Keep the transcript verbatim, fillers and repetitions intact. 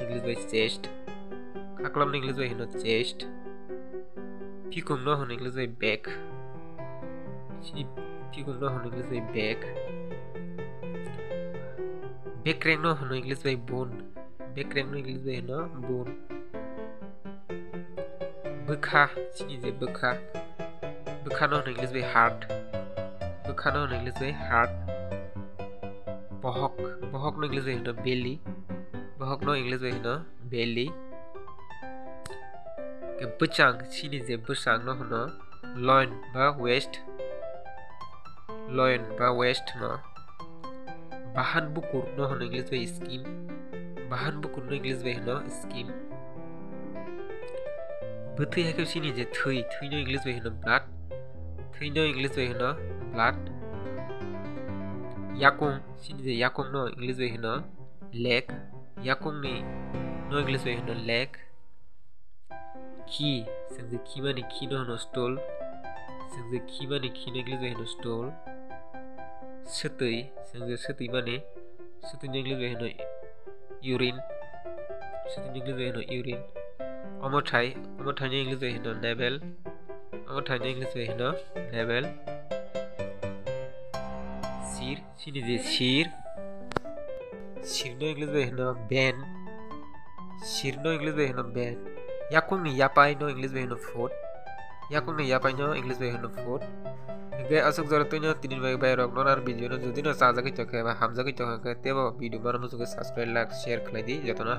English bai chest. Khaklam no English bai hino chest. Phikung no hino English bai back. Chini phikung no hino English bai back. Bekreng no hino English bai bone. Bekreng no English bai hino bone. Bwkha, chini je bwkha. Bwkha no hino English bai heart. Bwkha no hino English bai heart. Bohok, bohok no English bai hino belly. Bohok no English bai hino belly. Ke bwchang, chini je bwchang no hino loin ba waist. Loin ba waist no. Bahan bukur no hino English bai skin. Bahan bukur no English bai hino skin. Bwtwi hai khe chini je thwi, thwi no English bai hino blood. Thwi no English bai hino blood. Yakung, chini je yakung no English bai hino leg. Yakung ni no English bai hino leg. Khi, chwng je khimani khi no hino stool. Chwng je khimani khi no English bai hino stool. Swtwi, chwng je swtwi mani, swtwi no English bai hino urine. Swtwi no English bai hino urine. Omothai, omothai no English bai hino navel. Omothai no English bai hino navel. Sir, chini je sir. Sir no English bai hino vein. Sir no English bai hino vein. Yakung ni yapai no English bai hino foot. Yakung ni yapai no English bai hino foot. Hingke aswk jora twi no tini bai bai rok no ar video no jodi no chajagwi tongkhe ba hamjagwi tongkhe tebo video mano muchungkhe subscribe, like, share khlai di jotono.